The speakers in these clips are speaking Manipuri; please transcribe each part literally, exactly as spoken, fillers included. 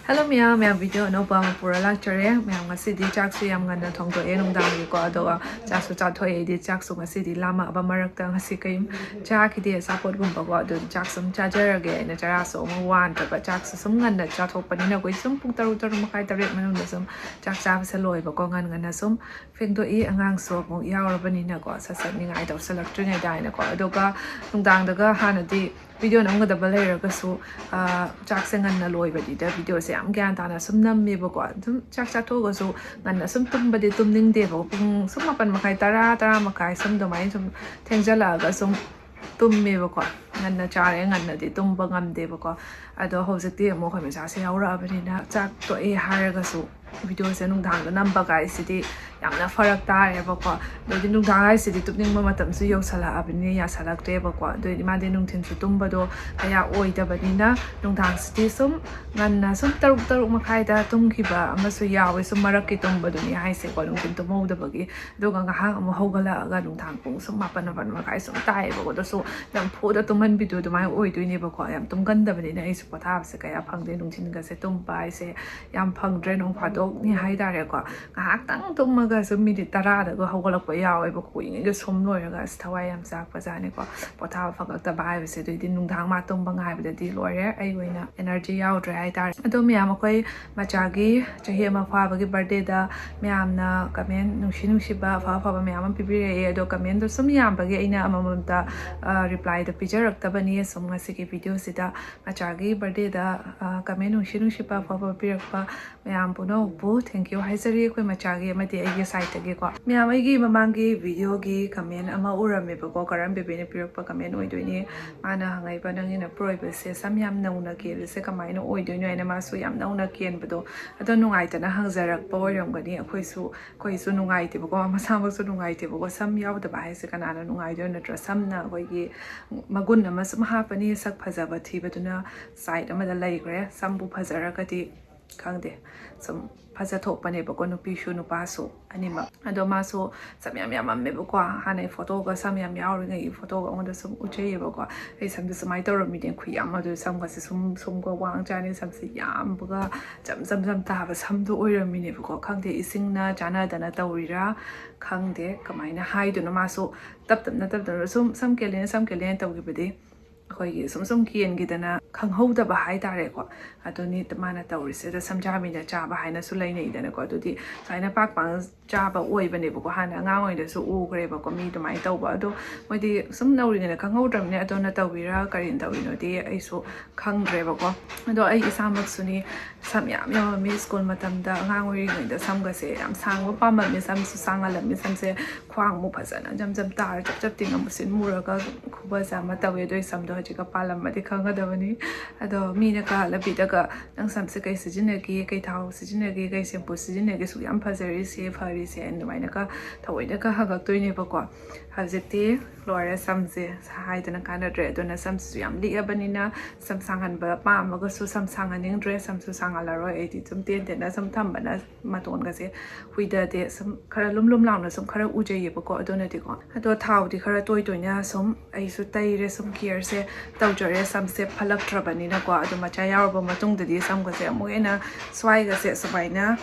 Hello ꯃꯌꯥꯝ, ꯃꯌꯥꯝ video ꯑꯅꯧꯕ ꯑꯃ ꯄꯨꯔ ꯂꯥꯛꯆꯔꯦ꯫ ꯃꯌꯥꯝ ꯉꯁꯤꯗꯤ ꯆꯥꯛꯁꯨ ꯌꯥꯝ ꯉꯟꯅ ꯊꯣꯡꯗꯣꯛꯑꯦ ꯅꯨꯡꯗꯥꯡꯒꯤꯀꯣ, ꯑꯗꯨꯒ ꯆꯥꯛꯁꯨ ꯆꯥꯊꯣꯛꯑꯦ꯫ ꯑꯩꯗꯤ ꯆꯥꯛꯁꯨ ꯉꯁꯤꯗꯤ ꯂꯥꯝꯃꯛꯑꯕ ꯃꯔꯛꯇ ꯉꯁꯤ ꯀꯩꯝ ꯆꯥꯈꯤꯗꯦ ꯑꯆꯥꯄꯣꯠꯀꯨꯝꯕꯀꯣ, ꯑꯗꯨ ꯆꯥꯛ ꯁꯨꯝ ꯆꯥꯖꯔꯒꯦ ꯍꯥꯏꯅ ꯆꯔꯥꯁꯨ ꯑꯃꯨꯛ ꯋꯥꯟꯗ꯭ꯔꯒ ꯆꯥꯛꯁꯨ ꯁꯨꯝ ꯉꯟꯅ ꯆꯥꯊꯣꯛꯄꯅꯤꯅ ꯑꯩꯈꯣꯏ ꯁꯨꯝ ꯄꯨꯡ ꯇꯔꯨꯛ, ꯇꯔꯨꯛ ꯃꯈꯥꯏ, ꯇꯔꯦꯠ ꯃꯅꯨꯡꯗ ꯁꯨꯝ ꯆꯥꯛ ꯆꯥꯕꯁꯦ ꯂꯣꯏꯕꯀꯣ꯫ ꯉꯟ ꯉꯟꯅ ꯁꯨꯝ ꯐꯦꯡꯗꯣꯛꯏ, ꯑꯉꯥꯡꯁꯨ ꯑꯃꯨꯛ ꯌꯥꯎꯔꯕꯅꯤꯅꯀꯣ ꯁꯠ ꯁꯠ ꯅꯤꯡꯉꯥꯏ ꯇꯧꯁꯜꯂꯛꯇ꯭ꯔꯤꯉꯩꯗ ꯍꯥꯏꯅꯀꯣ꯫ ꯑꯗꯨꯒ ꯅꯨꯡꯗꯥꯡꯗꯒ ꯍꯥꯟꯅꯗꯤ video ꯅꯝꯒꯗꯕ ꯂꯩꯔꯒꯁꯨ ꯆꯥꯛꯁꯦ ꯉꯟꯅ ꯂꯣꯏꯕꯗꯤꯗ videoꯁꯦ ꯌꯥꯝ ꯒ꯭ꯌꯥꯟ ꯇꯥꯅ ꯁꯨꯝ ꯅꯝꯃꯦꯕꯀꯣ꯫ ꯑꯗꯨꯝ ꯆꯥꯛ ꯆꯥꯊꯣꯛꯑꯒꯁꯨ ꯉꯟꯅ ꯁꯨꯝ ꯇꯨꯝꯕꯗꯤ ꯇꯨꯝꯅꯤꯡꯗꯦꯕꯀꯣ꯫ ꯄꯨꯡ ꯁꯨꯝ ꯃꯥꯄꯟ ꯃꯈꯥꯏ, ꯇꯔꯥ, ꯇꯔꯥ ꯃꯈꯥꯏ ꯁꯨꯝ ꯑꯗꯨꯃꯥꯏꯅ ꯁꯨꯝ ꯊꯦꯡꯖꯜꯂꯛꯑꯒ ꯁꯨꯝ ꯇꯨꯝꯃꯦꯕꯀꯣ꯫ ꯉꯟꯅ ꯆꯥꯔꯦ, ꯉꯟꯅꯗꯤ ꯇꯨꯝꯕ ꯉꯝꯗꯦꯕꯀꯣ꯫ ꯑꯗꯣ ꯍꯧꯖꯤꯛꯇꯤ ꯑꯃꯨꯛ ꯑꯩꯈꯣꯏ ꯃꯆꯥꯁꯦ ꯌꯥꯎꯔꯛꯑꯕꯅꯤꯅ ꯆꯥꯛ ꯇꯣꯛꯑꯦ ꯍꯥꯏꯔꯒꯁꯨ videoꯁꯦ ꯅꯨꯡꯗꯥꯡꯗ ꯅꯝꯕ ꯀꯥꯏꯁꯤꯗꯤ ꯌꯥꯝꯅ ꯐꯔꯛ ꯇꯥꯔꯦꯕꯀꯣ꯫ ꯑꯗꯩꯗꯤ ꯅꯨꯡꯗꯥꯡ ꯍꯥꯏꯁꯤꯗꯤ ꯇꯨꯝꯅꯤꯡꯕ ꯃꯇꯝꯁꯨ ꯌꯧꯁꯜꯂꯛꯑꯕꯅꯤꯅ ꯌꯥꯁꯜꯂꯛꯇ꯭ꯔꯦꯕꯀꯣ꯫ ꯑꯗꯨꯏꯗꯤ ꯃꯥꯗꯤ ꯅꯨꯡꯊꯤꯜꯁꯨ ꯇꯨꯝꯕꯗꯣ ꯀꯌꯥ ꯑꯣꯏꯗꯕꯅꯤꯅ ꯅꯨꯡꯗꯥꯡꯁꯤꯗꯤ ꯁꯨꯝ ꯉꯟꯅ ꯁꯨꯝ ꯇꯔꯨꯛ, ꯇꯔꯨꯛ ꯃꯈꯥꯏꯗ ꯇꯨꯝꯈꯤꯕ ꯑꯃꯁꯨ ꯌꯥꯎꯋꯦ꯫ ꯁꯨꯝ ꯃꯔꯛꯀꯤ ꯇꯨꯝꯕꯗꯨꯅꯤ ꯍꯥꯏꯁꯦꯀꯣ, ꯅꯨꯡꯊꯤꯜ ꯇꯨꯝꯍꯧꯗꯕꯒꯤ꯫ ꯑꯗꯨꯒ ꯉꯥꯏꯍꯥꯛ ꯑꯃꯨꯛ ꯍꯧꯒꯠꯂꯛꯑꯒ ꯅꯨꯡꯗꯥꯡ ꯄꯨꯡ ꯁꯨꯝ ꯃꯥꯄꯟ, ꯃꯥꯄꯟ ꯃꯈꯥꯏ ꯁꯨꯝ ꯇꯥꯏꯌꯦꯕꯀꯣ꯫ ꯑꯗꯨꯁꯨ ꯅꯝꯐꯨꯗ ꯇꯨꯝꯍꯟꯕꯤꯗꯣ ꯑꯗꯨꯃꯥꯏꯅ ꯑꯣꯏꯗꯣꯏꯅꯦꯕꯀꯣ꯫ ꯌꯥꯝ ꯇꯨꯝꯒꯟꯗꯕꯅꯤꯅ ꯑꯩꯁꯨ ꯄꯣꯊꯥꯕꯁꯦ ꯀꯌꯥ ꯐꯪꯗꯦ꯫ ꯅꯨꯡꯊꯤꯜꯒꯁꯦ ꯇꯨꯝꯕ ꯍꯥꯏꯁꯦ ꯌꯥꯝ ꯐꯪꯗ꯭ꯔꯦ, ꯅꯣꯡ ꯐꯥꯗꯣꯛꯅꯤ ꯍꯥꯏꯇꯥꯔꯦꯀꯣ꯫ ꯉꯥꯏꯍꯥꯛꯇꯪ ꯇꯨꯝꯃꯒꯁꯨ ꯃꯤꯅꯤꯠ ꯇꯔꯥꯗꯒ ꯍꯧꯒꯠꯂꯛꯄ ꯌꯥꯎꯋꯦꯕ, ꯀꯨꯏꯅꯒ ꯁꯨꯝ ꯂꯣꯏꯔꯒ꯫ ꯑꯁ, ꯊꯋꯥꯏ ꯌꯥꯝ ꯆꯥꯛꯄꯖꯥꯠꯅꯤꯀꯣ ꯄꯣꯊꯥꯕ ꯐꯪꯉꯛꯇꯕ ꯍꯥꯏꯕꯁꯦ꯫ ꯑꯗꯨꯏꯗꯤ ꯅꯨꯡꯗꯥꯡ ꯃꯥ ꯇꯨꯝꯕ ꯉꯥꯏꯕꯗꯗꯤ ꯂꯣꯏꯔꯦ, ꯑꯩ ꯑꯣꯏꯅ energy ꯌꯥꯎꯗ꯭ꯔꯦ ꯍꯥꯏꯇꯥꯔꯦ꯫ ꯑꯗꯣ ꯃꯌꯥꯝ, ꯑꯩꯈꯣꯏ ꯃꯆꯥꯒꯤ ꯆꯍꯤ ꯑꯃ ꯐꯥꯕꯒꯤ birthdayꯗ ꯃꯌꯥꯝꯅ comment ꯅꯨꯡꯁꯤ ꯅꯨꯡꯁꯤꯕ ꯑꯐ ꯑꯐꯕ ꯃꯌꯥꯝ ꯑꯃ ꯄꯤꯕꯤꯔꯛꯑꯦ꯫ ꯑꯗꯣ commentꯗꯣ ꯁꯨꯝ ꯌꯥꯝꯕꯒꯤ ꯑꯩꯅ ꯑꯃꯃꯝꯇ, ꯑ, replyꯗꯣ ꯄꯤꯖꯔꯛꯇꯕꯅꯤ꯫ ꯁꯨꯝ ꯉꯁꯤꯒꯤ videoꯁꯤꯗ ꯃꯆꯥꯒꯤ birthdayꯗ, ꯑ, comment ꯅꯨꯡꯁꯤ ꯅꯨꯡꯁꯤꯕ ꯑꯐ ꯑꯐꯕ ꯄꯤꯔꯛꯄ ꯃꯌꯥꯝ ꯄꯨꯝꯅꯃꯛꯄꯨ thank you ꯍꯥꯏꯖꯔꯤ, ꯑꯩꯈꯣꯏ ꯃꯆꯥꯒꯤ ꯑꯃꯗꯤ ꯑꯩꯒꯤ sideꯇꯒꯤꯀꯣ꯫ ꯃꯌꯥꯝ, ꯑꯩꯒꯤ ꯃꯃꯥꯡꯒꯤ videoꯒꯤ comment ꯑꯃ ꯎꯔꯝꯃꯦꯕꯀꯣ, ꯀꯔꯝ ꯕꯦꯕꯤꯅ ꯄꯤꯔꯛꯄ comment ꯑꯣꯏꯗꯣꯏꯅꯤ꯫ ꯃꯥꯅ ꯍꯪꯉꯛꯏꯕ, "ꯅꯪꯒꯤ ꯅꯄꯨꯔꯣꯏꯕꯁꯦ ꯁꯝ ꯌꯥꯝ ꯅꯧꯅ ꯀꯦꯜꯂꯤꯁꯦ ꯀꯃꯥꯏꯅ ꯑꯣꯏꯗꯣꯏꯅꯣ?" ꯍꯥꯏꯅ ꯃꯥꯁꯨ ꯌꯥꯝ ꯅꯧꯅ ꯀꯦꯟꯕꯗꯣ꯫ ꯑꯗꯣ ꯅꯨꯡꯉꯥꯏꯇꯅ ꯍꯪꯖꯔꯛꯄ ꯑꯣꯏꯔꯝꯒꯅꯤ꯫ ꯑꯩꯈꯣꯏꯁꯨ, ꯑꯩꯈꯣꯏꯁꯨ ꯅꯨꯡꯉꯥꯏꯇꯦꯕꯀꯣ, ꯃꯁꯥꯃꯛꯁꯨ ꯅꯨꯡꯉꯥꯏꯇꯦꯕꯀꯣ꯫ ꯁꯝ ꯌꯥꯎꯗꯕ ꯍꯥꯏꯁꯦ ꯀꯅꯥꯅ ꯅꯨꯡꯉꯥꯏꯗꯣꯏꯅꯣ? ꯅꯠꯇ꯭ꯔꯥ? ꯁꯝꯅ ꯑꯩꯈꯣꯏꯒꯤ ꯃꯒꯨꯟ ꯑꯃ ꯁꯨꯝ ꯍꯥꯞꯄꯅꯤ, ꯁꯛ ꯐꯖꯕ ꯊꯤꯕꯗꯨꯅ side ꯑꯃꯗ ꯂꯩꯈ꯭ꯔꯦ꯫ ꯁꯝꯕꯨ ꯐꯖꯔꯒꯗꯤ ꯈꯪꯗꯦ, ꯁꯨꯝ ꯐꯖꯊꯣꯛꯄꯅꯦꯕꯀꯣ, ꯅꯨꯄꯤꯁꯨ ꯅꯨꯄꯥꯁꯨ ꯑꯅꯤꯃꯛ꯫ ꯑꯗꯣ ꯃꯥꯁꯨ ꯁꯝ ꯌꯥꯝ ꯌꯥꯝꯃꯝꯃꯦꯕꯀꯣ, ꯍꯥꯟꯅꯩ ꯐꯣꯇꯣꯒ, ꯁꯝ ꯌꯥꯝ ꯌꯥꯎꯔꯤꯉꯩꯒꯤ ꯐꯣꯇꯣꯒ ꯑꯩꯉꯣꯟꯗ ꯁꯨꯝ ꯎꯠꯆꯩꯌꯦꯕꯀꯣ꯫ ꯑꯩ ꯁꯝꯗꯣ ꯁꯨꯃꯥꯏꯅ ꯇꯧꯔꯝꯃꯤꯅꯦ, ꯈꯨꯌꯥꯝ ꯑꯗꯨ ꯁꯝꯒꯁꯦ ꯁꯨꯝ ꯁꯨꯝꯒ ꯋꯥꯡ ꯆꯥꯅꯤ, ꯁꯝꯁꯦ ꯌꯥꯝꯕꯒ ꯖꯝ ꯖꯝ ꯖꯝ ꯇꯥꯕ ꯁꯝꯗꯣ ꯑꯣꯏꯔꯝꯃꯤꯅꯦꯕꯀꯣ꯫ ꯈꯪꯗꯦ, ꯏꯁꯤꯡꯅ ꯆꯥꯟꯅꯗꯅ ꯇꯧꯔꯤꯔꯥ ꯈꯪꯗꯦ, ꯀꯃꯥꯏꯅ ꯍꯥꯏꯗꯣꯏꯅꯣ꯫ ꯃꯥꯁꯨ ꯇꯞ ꯇꯞꯅ ꯇꯞ ꯇꯞꯅ ꯁꯨꯝ ꯁꯝ ꯀꯦꯜꯂꯦꯅ ꯁꯝ ꯀꯦꯜꯂꯦꯅ ꯇꯧꯈꯤꯕꯗꯤ ꯑꯩꯈꯣꯏꯒꯤ ꯁꯨꯝ ꯁꯨꯝ ꯀꯦꯟꯈꯤꯗꯅ ꯈꯪꯍꯧꯗꯕ ꯍꯥꯏꯇꯥꯔꯦꯀꯣ꯫ ꯑꯗꯨꯅꯤ ꯃꯥꯅ ꯇꯧꯔꯤꯁꯦ꯫ ꯑꯗꯣ ꯁꯝꯖꯥꯃꯤꯅ ꯆꯥꯕ ꯍꯥꯏꯅꯁꯨ ꯂꯩꯅꯩꯗꯅꯀꯣ꯫ ꯑꯗꯨꯗꯤ ꯁꯨꯃꯥꯏꯅ ꯄꯥꯛ ꯄꯥꯛꯅ ꯆꯥꯕ ꯑꯣꯏꯕꯅꯦꯕꯀꯣ꯫ ꯍꯥꯟꯅ ꯑꯉꯥꯡ ꯑꯣꯏꯔꯤꯉꯩꯗꯁꯨ ꯎꯈ꯭ꯔꯦꯕꯀꯣ, ꯃꯤ ꯑꯗꯨꯃꯥꯏꯅ ꯇꯧꯕ꯫ ꯑꯗꯣ ꯃꯣꯏꯗꯤ ꯁꯨꯝ ꯅꯧꯔꯤꯉꯩꯗ ꯈꯪꯍꯧꯗ꯭ꯔꯕꯅꯤꯅ ꯑꯗꯣꯅ ꯇꯧꯔꯤꯔꯥ ꯀꯔꯤꯅ ꯇꯧꯔꯤꯅꯣꯗꯤ ꯑꯩꯁꯨ ꯈꯪꯗ꯭ꯔꯦꯕꯀꯣ꯫ ꯑꯗꯣ ꯑꯩ ꯏꯁꯥꯃꯛꯁꯨꯅꯤ, ꯁꯝ ꯌꯥꯝ ꯌꯥꯝꯃꯝꯃꯤ ꯁ꯭ꯀꯨꯜ ꯃꯇꯝꯗ꯫ ꯑꯉꯥꯡ ꯑꯣꯏꯔꯤꯉꯩꯗ ꯁꯝꯒꯁꯦ ꯌꯥꯝ ꯁꯥꯡꯕ ꯄꯥꯝꯃꯝꯃꯤ, ꯁꯝꯁꯨ ꯁꯥꯡꯍꯜꯂꯝꯃꯤ꯫ ꯁꯝꯁꯦ ꯈ꯭ꯋꯥꯡꯃꯨꯛ ꯐꯖꯅ ꯖꯝ ꯖꯝ ꯇꯥꯔ ꯆꯞ ꯆꯞ ꯇꯤꯡꯉ ꯃꯨꯁꯤꯟ ꯃꯨꯔꯒ ꯈꯨꯕꯁꯦ ꯑꯃ ꯇꯧꯋꯦ꯫ ꯑꯗꯨ ꯑꯩ ꯁꯝꯗꯣ ꯍꯧꯖꯤꯛꯀ ꯄꯥꯜꯂꯝꯃꯗꯤ ꯈꯪꯒꯗꯕꯅꯤ꯫ ꯑꯗꯣ ꯃꯤꯅꯀ ꯂꯝꯕꯤꯗꯒ "ꯅꯪ ꯁꯝꯁꯦ ꯀꯩ ꯁꯤꯖꯤꯟꯅꯒꯦ, ꯀꯩ ꯊꯥꯎ ꯁꯤꯖꯤꯟꯅꯒꯦ, ꯀꯩ ꯁꯦꯝꯄꯨ ꯁꯤꯖꯤꯟꯅꯒꯦ, ꯁꯨꯛ ꯌꯥꯝ ꯐꯖꯔꯤꯁꯦ, ꯐꯔꯤꯁꯦ?" ꯑꯗꯨꯃꯥꯏꯅꯒ ꯊꯑꯣꯏꯅꯒ ꯍꯪꯉꯛꯇꯣꯏꯅꯦꯕꯀꯣ꯫ ꯍꯧꯖꯤꯛꯇꯤ ꯂꯣꯏꯔꯦ, ꯁꯝꯁꯦ ꯍꯥꯏꯗꯅ ꯀꯥꯟꯅꯗ꯭ꯔꯦ꯫ ꯑꯗꯨꯅ ꯁꯝꯁꯤꯁꯨ ꯌꯥꯝ ꯂꯤꯛꯑꯕꯅꯤꯅ ꯁꯝ ꯁꯥꯡꯍꯟꯕ ꯄꯥꯝꯃꯒꯁꯨ ꯁꯝ ꯁꯥꯡꯍꯟꯅꯤꯡꯗ꯭ꯔꯦ꯫ ꯁꯝꯁꯨ ꯁꯥꯡꯍꯜꯂꯔꯣꯏ꯫ ꯑꯩꯗꯤ ꯁꯨꯝ ꯇꯦꯟ ꯇꯦꯟꯅ ꯁꯨꯝ ꯊꯝꯕꯅ ꯃꯇꯣꯟꯒꯁꯦ ꯍꯨꯏꯗꯗꯦ, ꯁꯨꯝ ꯈꯔ ꯂꯨꯝ ꯂꯨꯝ ꯂꯥꯎꯅ ꯁꯨꯝ ꯈꯔ ꯎꯖꯩꯌꯦꯕꯀꯣ꯫ ꯑꯗꯨꯅꯗꯤꯀꯣ, ꯑꯗꯣ ꯊꯥꯎꯗꯤ ꯈꯔ ꯇꯣꯏ ꯇꯣꯏꯅ ꯁꯨꯝ ꯑꯩꯁꯨ ꯇꯩꯔꯦ, ꯁꯨꯝ ꯀꯦꯌꯔꯁꯦ ꯇꯧꯖꯔꯦ꯫ ꯁꯝꯁꯦ ꯐꯠꯂꯛꯇ꯭ꯔꯕꯅꯤꯅꯀꯣ꯫ ꯑꯗꯣ ꯃꯆꯥ ꯌꯥꯎꯔꯕ ꯃꯇꯨꯡꯗꯗꯤ ꯁꯝꯒꯁꯦ ꯑꯃꯨꯛ ꯍꯦꯟꯅ ꯁ꯭ꯋꯥꯏꯒꯁꯦ ꯁꯨꯃꯥꯏꯅ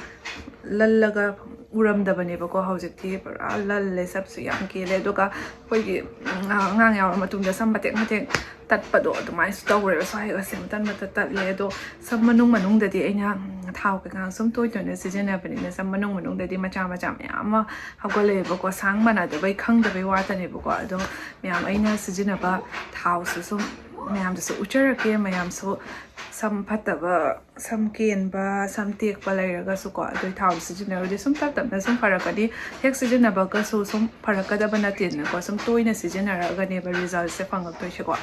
ꯂꯜꯂꯒ ꯎꯔꯝꯗꯕꯅꯦꯕꯀꯣ꯫ ꯍꯧꯖꯤꯛꯇꯤ ꯄꯨꯔꯥ ꯂꯜꯂꯦ, ꯁꯝꯁꯨ ꯌꯥꯝ ꯀꯦꯜꯂꯦ꯫ ꯑꯗꯨꯒ ꯑꯩꯈꯣꯏꯒꯤ, ꯎꯝ, ꯑꯉꯥꯡ ꯌꯥꯎꯔ ꯃꯇꯨꯡꯗ ꯁꯝ ꯃꯇꯦꯛ ꯃꯇꯦꯛ ꯇꯠꯄꯗꯣ ꯑꯗꯨꯃꯥꯏꯅꯁꯨ ꯇꯧꯔꯦꯕ꯫ ꯁ꯭ꯋꯥꯏꯒꯁꯦ ꯃꯇꯠ ꯃꯇꯠ ꯇꯠꯂꯦ꯫ ꯑꯗꯣ ꯁꯝ ꯃꯅꯨꯡ ꯃꯅꯨꯡꯗꯗꯤ ꯑꯩꯅ, ꯎꯝ, ꯊꯥꯎ ꯀꯩꯀꯥ ꯁꯨꯝ ꯇꯣꯏ ꯇꯣꯏꯅ ꯁꯤꯖꯤꯟꯅꯕꯅꯤꯅ ꯁꯝ ꯃꯅꯨꯡ ꯃꯅꯨꯡꯗꯗꯤ ꯃꯆꯥ ꯃꯆꯥ ꯃꯌꯥꯝ ꯑꯃ ꯍꯧꯒꯠꯂꯛꯑꯦꯕꯀꯣ꯫ ꯁꯥꯡ ꯃꯥꯟꯅꯗꯕꯩ ꯈꯪꯗꯕꯩ ꯋꯥꯇꯅꯦꯕꯀꯣ꯫ ꯑꯗꯣ ꯃꯌꯥꯝ ꯑꯩꯅ ꯁꯤꯖꯤꯟꯅꯕ ꯊꯥꯎꯁꯨ ꯁꯨꯝ ꯃꯌꯥꯝꯗꯁꯨ ꯎꯠꯆꯔꯛꯀꯦ꯫ ꯃꯌꯥꯝꯁꯨ ꯁꯝ ꯐꯠꯇꯕ, ꯁꯝ ꯀꯦꯟꯕ, ꯁꯝ ꯇꯦꯛꯄ ꯂꯩꯔꯒꯁꯨꯀꯣ, ꯑꯗꯨꯏ ꯊꯥꯎ ꯁꯤꯖꯤꯟꯅꯔꯗꯤ ꯁꯨꯝ ꯇꯞ ꯇꯞꯅ ꯁꯨꯝ ꯐꯔꯛꯀꯅꯤ꯫ ꯍꯦꯛ ꯁꯤꯖꯤꯟꯅꯕꯒꯁꯨ ꯁꯨꯝ ꯐꯔꯛꯀꯗꯕ ꯅꯠꯇꯦꯗꯅꯀꯣ꯫ ꯁꯨꯝ ꯇꯣꯏꯅ ꯁꯤꯖꯤꯟꯅꯔꯛꯑꯒꯅꯦꯕ resultꯁꯦ ꯐꯪꯉꯛꯇꯣꯏꯁꯦꯀꯣ꯫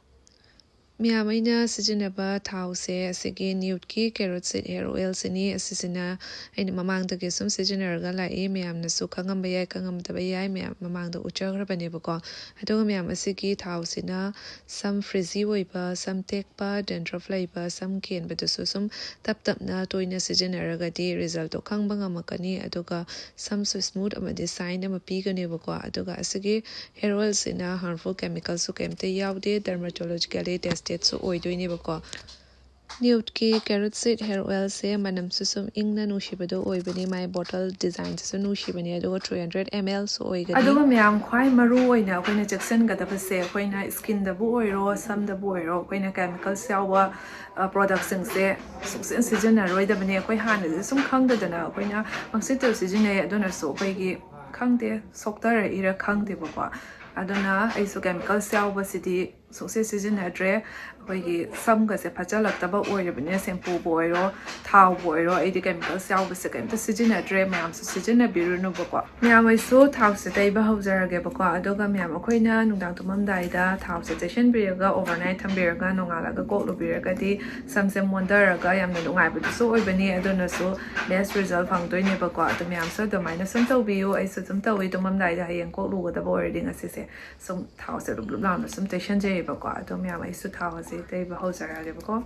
ꯃꯌꯥꯝ, ꯑꯩꯅ ꯁꯤꯖꯤꯟꯅꯕ ꯊꯥꯎꯁꯦ ꯑꯁꯤꯒꯤ ꯅ꯭ꯌꯨꯠꯀꯤ ꯀꯦꯔꯣꯠ ꯁꯤꯗ ꯍꯦꯌꯔ ꯑꯣꯏꯜꯁꯤꯅꯤ꯫ ꯑꯁꯤꯁꯤꯅ ꯑꯩꯅ ꯃꯃꯥꯡꯗꯒꯤ ꯁꯨꯝ ꯁꯤꯖꯤꯟꯅꯔꯒ ꯂꯥꯛꯏ꯫ ꯃꯌꯥꯝꯅꯁꯨ ꯈꯪꯉꯝꯕ ꯌꯥꯏ, ꯈꯪꯉꯝꯗꯕ ꯌꯥꯏ꯫ ꯃꯌꯥꯝ ꯃꯃꯥꯡꯗ ꯎꯠꯆꯈ꯭ꯔꯕꯅꯦꯕꯀꯣ꯫ ꯑꯗꯨꯒ ꯃꯌꯥꯝ, ꯑꯁꯤꯒꯤ ꯊꯥꯎꯁꯤꯅ ꯁꯝ ꯐ꯭ꯔꯤꯖꯤ ꯑꯣꯏꯕ, ꯁꯝ ꯇꯦꯛꯄ, ꯗꯦꯟꯗ꯭ꯔꯐ ꯂꯩꯕ, ꯁꯝ ꯀꯦꯟꯕꯗꯁꯨ ꯁꯨꯝ ꯇꯞ ꯇꯞꯅ ꯇꯣꯏꯅ ꯁꯤꯖꯤꯟꯅꯔꯒꯗꯤ ꯔꯤꯖꯜꯇꯣ ꯈꯪꯕ ꯉꯝꯃꯛꯀꯅꯤ꯫ ꯑꯗꯨꯒ ꯁꯝꯁꯨ ꯁ꯭ꯃꯨꯠ ꯑꯃꯗꯤ ꯁꯥꯏꯟ ꯑꯃ ꯄꯤꯒꯅꯦꯕꯀꯣ꯫ ꯑꯗꯨꯒ ꯑꯁꯤꯒꯤ ꯍꯦꯌꯔ ꯑꯣꯏꯜꯁꯤꯅ ꯍꯥꯔꯝꯐꯨꯜ ꯀꯦꯃꯤꯀꯦꯜꯁꯨ ꯀꯩꯝꯇ ꯌꯥꯎꯗꯦ, ꯗꯔꯃꯥꯇꯣꯂꯣꯖꯤꯀꯦꯂꯤ ꯇꯦꯁꯇꯦꯠꯁꯨ ꯑꯣꯏꯗꯣꯏꯅꯦꯕꯀꯣ꯫ ꯅ꯭ꯌꯨꯠꯀꯤ ꯀꯦꯔꯣꯠ ꯁꯤꯗ ꯍꯦꯌꯔ ꯑꯣꯏꯜꯁꯦ ꯃꯅꯝꯁꯨ ꯁꯨꯝ ꯏꯪꯅ ꯅꯨꯡꯁꯤꯕꯗꯣ ꯑꯣꯏꯕꯅꯤ꯫ ꯃꯥꯏ ꯕꯣꯇꯜ ꯗꯤꯖꯥꯏꯟꯁꯤꯁꯨ ꯅꯨꯡꯁꯤꯕꯅꯦ꯫ ꯑꯗꯨꯒ ꯊ꯭ꯔꯤ ꯍꯟꯗ꯭ꯔꯦꯠ ꯑꯦꯝ ꯑꯦꯜꯁꯨ ꯑꯣꯏꯒꯅꯤ꯫ ꯑꯗꯨꯒ ꯃꯌꯥꯝ, ꯈ꯭ꯋꯥꯏ ꯃꯔꯨ ꯑꯣꯏꯅ ꯑꯩꯈꯣꯏꯅ ꯆꯦꯛꯁꯤꯟꯒꯗꯕꯁꯦ, ꯑꯩꯈꯣꯏꯅ ꯁ꯭ꯀꯤꯟꯗꯕꯨ ꯑꯣꯏꯔꯣ, ꯁꯝꯗꯕꯨ ꯑꯣꯏꯔꯣ, ꯑꯩꯈꯣꯏꯅ ꯀꯦꯃꯤꯀꯦꯜꯁ ꯌꯥꯎꯕ ꯄ꯭ꯔꯣꯗꯛꯁꯤꯡꯁꯦ ꯁꯨꯡꯁꯤꯟ ꯁꯤꯖꯤꯟꯅꯔꯣꯏꯗꯕꯅꯦ꯫ ꯑꯩꯈꯣꯏ ꯍꯥꯟꯅꯗꯤ ꯁꯨꯝ ꯈꯪꯗꯗꯅ ꯑꯩꯈꯣꯏꯅ ꯄꯪꯁꯤꯠꯇ ꯁꯤꯖꯤꯟꯅꯩ꯫ ꯑꯗꯨꯅꯁꯨ ꯑꯩꯈꯣꯏꯒꯤ, ꯈꯪꯗꯦ, ꯁꯣꯛꯇꯔꯛꯏꯔ ꯈꯪꯗꯦꯕꯀꯣ꯫ ꯑꯗꯨꯅ ꯑꯩꯁꯨ ꯀꯦꯃꯤꯀꯦꯜꯁ ꯌꯥꯎꯕꯁꯤꯗꯤ ꯁꯨꯡꯁꯤ ꯁꯤꯖꯤꯟꯅꯗ꯭ꯔꯦ꯫ ꯑꯩꯈꯣꯏꯒꯤ ꯁꯝꯒꯁꯦ ꯐꯠꯆꯜꯂꯛꯇꯕ ꯑꯣꯏꯔꯕꯅꯤꯅ, ꯁꯦꯝꯄꯨꯕꯨ ꯑꯣꯏꯔꯣ, ꯊꯥꯎꯕꯨ ꯑꯣꯏꯔꯣ, ꯑꯩꯗꯤ ꯀꯦꯃꯤꯀꯦꯜꯁ ꯌꯥꯎꯕꯁꯦ ꯀꯩꯝꯇ ꯁꯤꯖꯤꯟꯅꯗ꯭ꯔꯦ꯫ ꯃꯌꯥꯝꯁꯨ ꯁꯤꯖꯤꯟꯅꯕꯤꯔꯨꯅꯨꯕꯀꯣ꯫ ꯃꯌꯥꯝ, ꯑꯩꯁꯨ ꯊꯥꯎꯁꯦ ꯇꯩꯕ ꯍꯧꯖꯔꯒꯦꯕꯀꯣ꯫ ꯑꯗꯨꯒ ꯃꯌꯥꯝ, ꯑꯩꯈꯣꯏꯅ ꯅꯨꯡꯗꯥꯡ ꯇꯨꯝꯃꯝꯗꯥꯏꯗ ꯊꯥꯎꯁꯦ ꯇꯩꯁꯟꯕꯤꯔꯒ, ꯑꯣꯚꯔꯅꯥꯏꯠ ꯊꯝꯕꯤꯔꯒ, ꯅꯣꯡꯉꯥꯜꯂꯒ ꯀꯣꯛ ꯂꯨꯕꯤꯔꯒꯗꯤ ꯁꯝꯁꯦ ꯃꯣꯟꯊꯔꯒ ꯌꯥꯝꯅ ꯅꯨꯡꯉꯥꯏꯕꯗꯨꯁꯨ ꯑꯣꯏꯕꯅꯤ꯫ ꯑꯗꯨꯅꯁꯨ ꯕꯦꯁ ꯔꯤꯖꯜ ꯐꯪꯗꯣꯏꯅꯦꯕꯀꯣ꯫ ꯑꯗꯨ ꯃꯌꯥꯝꯁꯨ ꯑꯗꯨꯃꯥꯏꯅ ꯁꯨꯝ ꯇꯧꯕꯤꯌꯨ꯫ ꯑꯩꯁꯨ ꯑꯗꯨꯝ ꯇꯧꯋꯤ꯫ ꯇꯨꯝꯃꯝꯗꯥꯏꯗ ꯍꯌꯦꯡ ꯀꯣꯛ ꯂꯨꯒꯗꯕ ꯑꯣꯏꯔꯗꯤ ꯉꯁꯤꯁꯦ ꯁꯨꯝ ꯊꯥꯎꯁꯦ ꯂꯨꯞ ꯂꯨꯞ ꯂꯥꯎꯅ ꯁꯨꯝ ꯇꯩꯁꯟꯖꯩꯌꯦꯕꯀꯣ꯫ ꯑꯗꯣ ꯃꯌꯥꯝ, ꯑꯩꯁꯨ ꯊꯥꯎ ꯑꯁꯤ ꯇꯩꯕ ꯍꯧꯖꯔꯛꯑꯒꯦꯕꯀꯣ꯫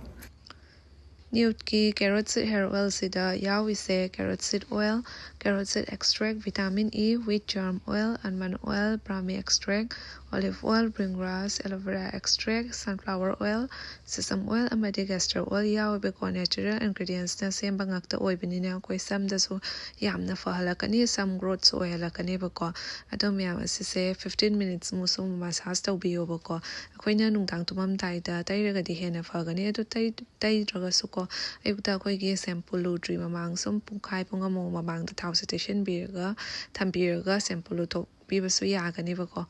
ꯅ꯭ꯌꯨꯠꯀꯤ ꯀꯦꯔꯣꯠ ꯁꯤꯗ ꯍꯦꯌꯔ ꯑꯣꯏꯜꯁꯤꯗ ꯌꯥꯎꯔꯤꯁꯦ carrot seed oil, carrot seed extract, vitamin E, wheat germ oil, almond oil, brahmi extract, olive oil, bhringraj, aloe vera extract, sunflower oil, sesame oil ꯑꯃꯗꯤ ꯀꯦꯁꯇꯔ ꯑꯣꯏꯜ ꯌꯥꯎꯋꯦꯕꯀꯣ꯫ ꯅꯦꯆꯔꯦꯜ ꯏꯟꯒ꯭ꯔꯤꯗꯤꯌꯦꯟꯁꯅ ꯁꯦꯝꯕ ꯉꯥꯛꯇ ꯑꯣꯏꯕꯅꯤꯅ ꯑꯩꯈꯣꯏ ꯁꯝꯗꯁꯨ ꯌꯥꯝꯅ ꯐꯍꯜꯂꯛꯀꯅꯤ, ꯁꯝ ꯒ꯭ꯔꯣꯠꯁꯨ ꯑꯣꯏꯍꯜꯂꯛꯀꯅꯦꯕꯀꯣ꯫ ꯑꯗꯣ ꯃꯌꯥꯝ, ꯑꯁꯤꯁꯦ ꯐꯤꯐꯇꯤꯟ ꯃꯤꯅꯤꯠꯁꯃꯨꯛ ꯁꯨꯝ ꯃꯁꯥꯖ ꯇꯧꯕꯤꯌꯣꯕꯀꯣ꯫ ꯑꯩꯈꯣꯏꯅ ꯅꯨꯡꯗꯥꯡ ꯇꯨꯝꯃꯝꯗꯥꯏꯗ ꯇꯩꯔꯒꯗꯤ ꯍꯦꯟꯅ ꯐꯒꯅꯤ꯫ ꯑꯗꯨ ꯇꯩ-, ꯇꯩꯗ꯭ꯔꯒꯁꯨꯀꯣ, ꯑꯌꯨꯛꯇ ꯑꯩꯈꯣꯏꯒꯤ ꯁꯦꯝꯄꯨ ꯂꯨꯗ꯭ꯔꯤ ꯃꯃꯥꯡ ꯁꯨꯝ ꯄꯨꯡꯈꯥꯏ, ꯄꯨꯡ ꯑꯃꯃꯨꯛ ꯃꯃꯥꯡꯗ ꯊꯥꯎꯁꯦ ꯇꯩꯁꯟꯕꯤꯔꯒ ꯊꯝꯕꯤꯔꯒ ꯁꯦꯝꯄꯨ ꯂꯨꯊꯣꯛꯄꯤꯕꯁꯨ ꯌꯥꯒꯅꯦꯕꯀꯣ꯫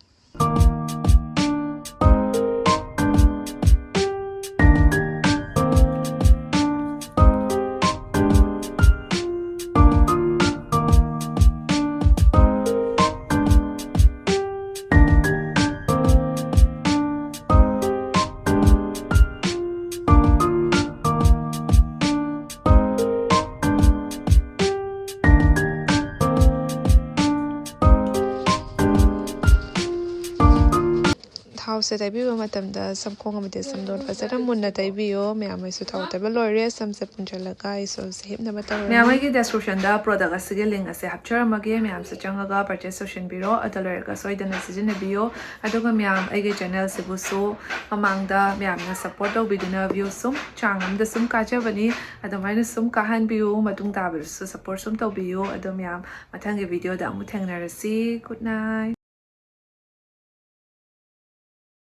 ꯊꯥꯎꯁꯦ ꯇꯩꯕꯤꯕ ꯃꯇꯝꯗ ꯁꯝꯈꯣꯡ ꯑꯃꯗꯤ ꯁꯝꯗꯣꯟ ꯐꯖꯅ ꯃꯨꯟꯅ ꯇꯩꯕꯤꯌꯣ꯫ ꯃꯌꯥꯝ ꯑꯩꯁꯨ ꯊꯥꯎ ꯇꯩꯕ ꯂꯣꯏꯔꯦ꯫ ꯁꯝꯁꯦ ꯄꯨꯟꯁꯤꯜꯂꯒ ꯑꯩꯁꯨ ꯁꯦ ꯍꯤꯞꯅꯕ ꯇꯧꯔꯅꯤ꯫ ꯃꯌꯥꯝ ꯑꯩꯒꯤ ꯗꯦꯁꯀ꯭ꯔꯤꯞꯁꯟꯗ ꯄ꯭ꯔꯣꯗꯛ ꯑꯁꯤꯒꯤ ꯂꯤꯡ ꯑꯁꯦ ꯍꯥꯞꯆꯔꯝꯃꯒꯦ꯫ ꯃꯌꯥꯝꯁꯨ ꯆꯪꯉꯒ ꯄꯔꯆꯦꯁ ꯇꯧꯁꯤꯟꯕꯤꯔꯣ꯫ ꯑꯗꯨ ꯂꯣꯏꯔꯒ ꯁꯣꯏꯗꯅ ꯁꯤꯖꯤꯟꯅꯕꯤꯌꯣ꯫ ꯑꯗꯨꯒ ꯃꯌꯥꯝ ꯑꯩꯒꯤ ꯆꯦꯅꯦꯜꯁꯤꯕꯨꯁꯨ ꯃꯃꯥꯡꯗ ꯃꯌꯥꯝꯅ ꯁꯞꯄꯣꯔꯠ ꯇꯧꯕꯤꯗꯨꯅ ꯚ꯭ꯌꯨ ꯁꯨꯝ ꯆꯥꯡ ꯑꯃꯗ ꯁꯨꯝ ꯀꯥꯖꯕꯅꯤ꯫ ꯑꯗꯨꯃꯥꯏꯅ ꯁꯨꯝ ꯀꯥꯍꯟꯕꯤꯌꯨ꯫ ꯃꯇꯨꯡ ꯇꯥꯕꯗꯁꯨ ꯁꯞꯄꯣꯔꯠ ꯁꯨꯝ ꯇꯧꯕꯤꯌꯨ꯫ ꯑꯗꯣ ꯃꯌꯥꯝ ꯃꯊꯪꯒꯤ ꯚꯤꯗꯤꯑꯣꯗ ꯑꯃꯨꯛ ꯊꯦꯡꯅꯔꯁꯤ꯫ Good night꯫